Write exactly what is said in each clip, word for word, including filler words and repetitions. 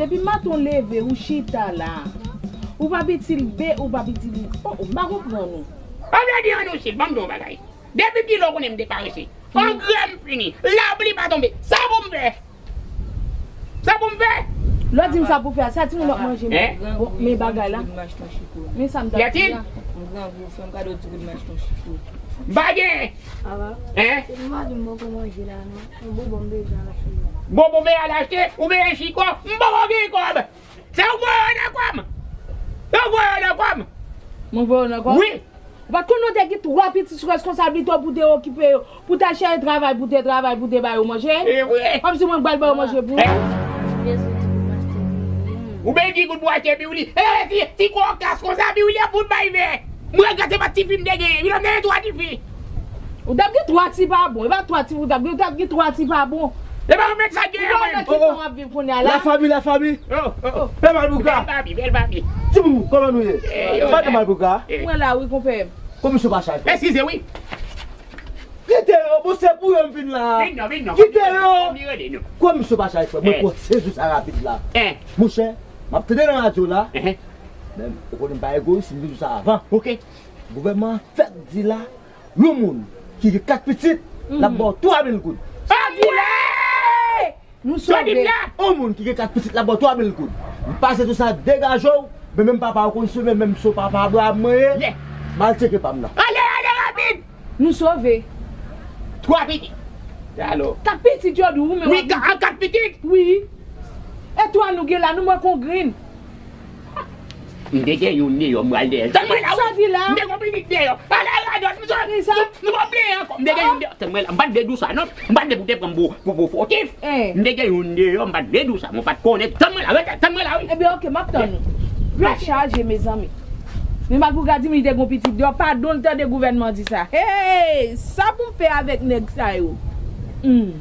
Depi maten w leve, ou chita la. Ou p ap itil be, ou p ap itil, oh, oh, m pa konprann ou. Sa vle di ann ou chit, ban m di w yon bagay. Depi kilè w konnen m te parese. Angrè m fini. Lapli pa tonbe. Sa pou m fè? Sa pou m fè? Lè w di m sa pou fè a, sa timoun ap manje, men, bon, men bagay la. Men sa m t ap di a. M pa gen. Hein? Bonbon m bezwen al achte. Bonbon m bezwen al achte? Ou bezwen chiko? M poko gen kòb. Se ou voye yo nan kò m. Se ou voye yo nan kò m. Mwen voye yo nan kò w? Wi. Ou pa t konn ou te gen twa pitit sou reskonsablite w pou te okipe yo, pou w ta chèche travay, pou te travay, pou te ba yo manje? E vre. Kòmsi mwen pral ba yo manje pou ou? Ou byen di gout pou achte piwli. E, ti, ti gwo kas konsa, piwli ap fout bay vè. Mwen regrèt se pa tifi m te genyen. Wi, m te gen twa tifi. Ou t ap gen twa ti pa bon. E pa twa ti ou t ap gen, ou t ap gen twa ti pa bon. E pa mwen sa gen mwen. Ou wè nan ki tan w ap viv kounye a la? La famille, la famille. Oh, oh, oh. Bèl Malpougra. Bèl papi, bèl papi. Timoun, kòman nou ye? Madan Malpougra. Mwen la wi, konpè. Komisyon pa chay fè. Eskize wi. Kite yo, bon, se pou yo m vin la. Vin non, vin non. Kite yo. Komisyon pa chay fè. Mwen pran sezi sa rapid la. Monchè, m ap tande nan radyo la. Men, ou konnen m pa egoyis, m di w sa avan. Ok. Gouvènman an fèk di la, yon moun ki gen kat pitit, l ap ba w twa mil goud. Sa di la! Nou sove. Yon moun ki gen kat pitit, l ap ba w twa mil goud. M pase sou sa, degaje w, men menm papa w konn sou men, menm si w papa Abraham mwen ye, m al tcheke pa m nan. Ale, ale rapid! Nou sove. Twa pitit. Alo. Kat pitit yo di w, men w ap di. Wi, ka-, kat pitit? Wi. E twa nou gen la, nou manke yon grenn. M te gen youn deyò, m pral dèyè l. Tann mwen la, wi. Sa di la? M te gen yon pitit deyò. Ala radòt, m sot. Ki sa? Nou, nou pa pleye ankò. M te gen youn deyò. Tann mwen la, m pa t vle di w sa, non. M pa t vle pou w te pran m pou, pou, pou fotif. M te gen youn deyò, m pa t vle di w sa. Mwen pa t konnen. Tann mwen la, rete, tann mwen la, wi. Ebyen, oke, m ap tann ou. Tèt chaje, mezanmi. Men Malpougra di m li te gen yon pitit deyò. Padon l tande gouvènman di sa. Hey! Sa pou m fè avèk nèg sa yo? Hmm.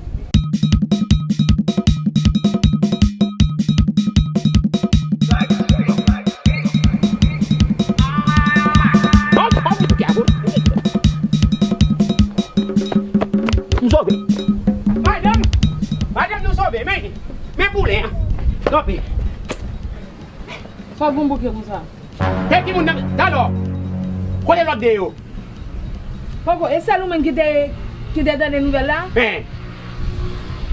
M sove. Madanm, madanm, nou sove. Men, men poulen an. Kanpe. Sa w gon bouke konsa? Gen timoun nan, talò. Kote lòt de yo? Poko, e sèl ou menm ki te, ki te tande nouvèl la? Hein.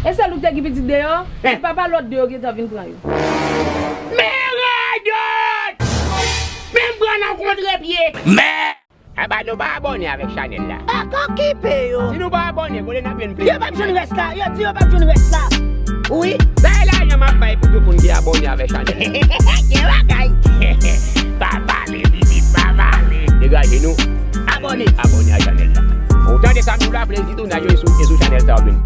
E sèl ou ki te gen pitit deyò? Hein. E papa lòt de yo gentan vin pran yo. Men radòt! Men m pran nan kontrepye! Men! Aba nou pa abòne avèk chanèl la. Ak okipe yo. Si nou pa abòne, kote n ap jwenn plis? Yo p ap jwenn rès la. Yo di yo p ap jwenn rès la. Wi. Sa e lajan m ap bay pou tout moun ki abòne avèk chanèl la. Gen bagay. Pa pale, pitit, pa pale. Degaje nou. Abòne. Abòne a chanèl la. Ou tande sa m di w la, plezi tounaj yo e sou, e sou chanèl sa w ap jwenn.